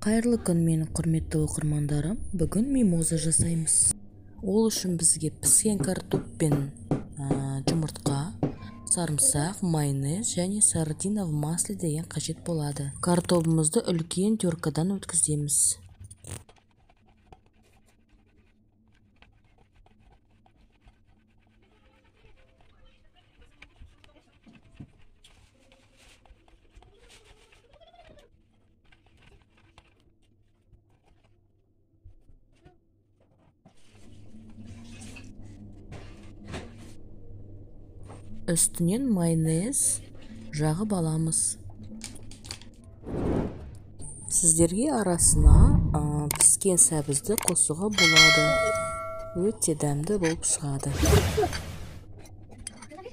Қайырлы күн, менің құрметті оқырмандарым. Бүгін мимоза жасаймыз. Ол үшін бізге піскен картоп пен жұмыртқа, сарымсақ, майонез және сардина в масле деген қажет болады. Картобымызды үлкен теркадан өткіземіз. Үстінен майонез жағып аламыз. Сіздерге арасына піскен сәбізді қосуға болады. Өте дәмді болып шығады.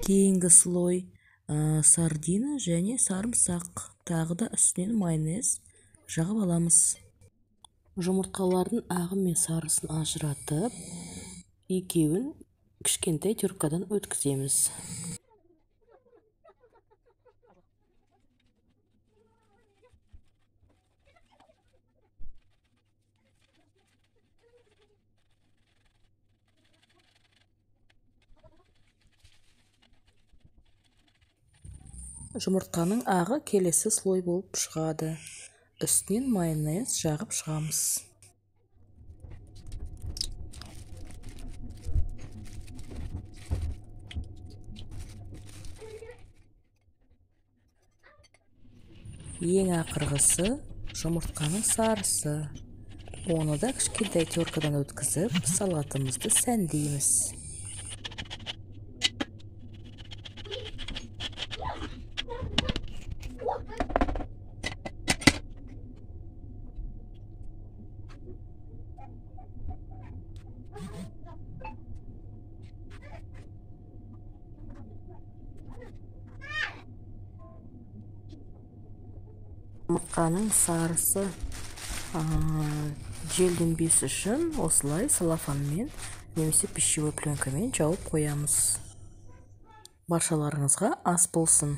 Кейінгі слой сардина және сарымсақ. Тағы да үстінен майонез жағып аламыз. Жұмыртқалардың ағы мен сарысын ажыратып, екеуін кішкентай теркадан өткіземіз. Жұмыртқаның ағы келесі слой болып шығады. Үстінен майонез жағып шығамыз. Ең ақырғысы жұмыртқаның сарысы. Оны да кішкентай теркадан өткізіп, салатымызды сәндейміз. Жұмыртқаның сарысы желденбес үшін осылай целлофанмен немесе пищевой пленкамен жауып қоямыз. Баршаларыңызға ас болсын.